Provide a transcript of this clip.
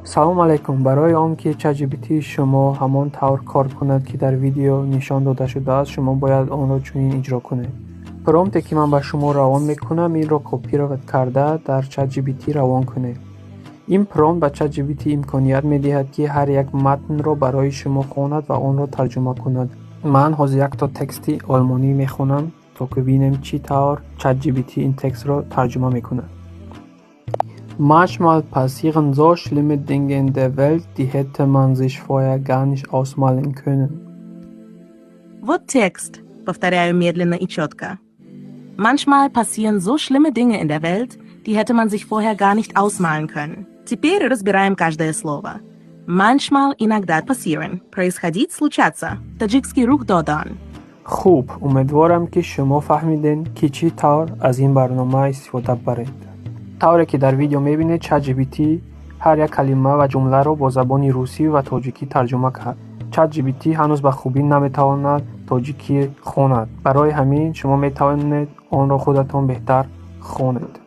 Салом алайкум. Барои он ки ChatGPT шумо ҳамон тавр кор кунад, ки дар видео нишон дода шудааст, шумо бояд онро чунин иҷро кунед. Промпте, ки ман ба шумо равон мекунам, инро копировать карда, дар ChatGPT равон кунед. Ин промпт ба ChatGPT имконият медиҳад, ки ҳар як матнро барои шумо хонад ва онро тарҷума кунад. Ман ҳозир якто тексти олмонӣ мехонам, то ки бинем, чӣ тавр ChatGPT ин текстро тарҷума мекунад. Manchmal passieren so schlimme Dinge in der Welt, die hätte man sich vorher gar nicht ausmalen können. Вот текст. Повторяю медленно и четко. Manchmal passieren so schlimme Dinge in der Welt, die hätte man sich vorher gar nicht ausmalen können. Теперь разбираем каждое слово. Manchmal, иногда, passieren. Происходить, случаться. Таджикский рух додан. Хуб, умедворам, ки шумо фаҳмидем, ки чӣ тавр аз ин барнома истифода баред. Тавре ки дар видео мебинед, ChatGPT ҳар як калима ва ҷумларо бо забони русӣ ва тоҷикӣ тарҷума кард. ChatGPT ҳанӯз ба хубӣ наметавонад тоҷикӣ хонад, барои ҳамин шумо метавонед онро худатон беҳтар хонед.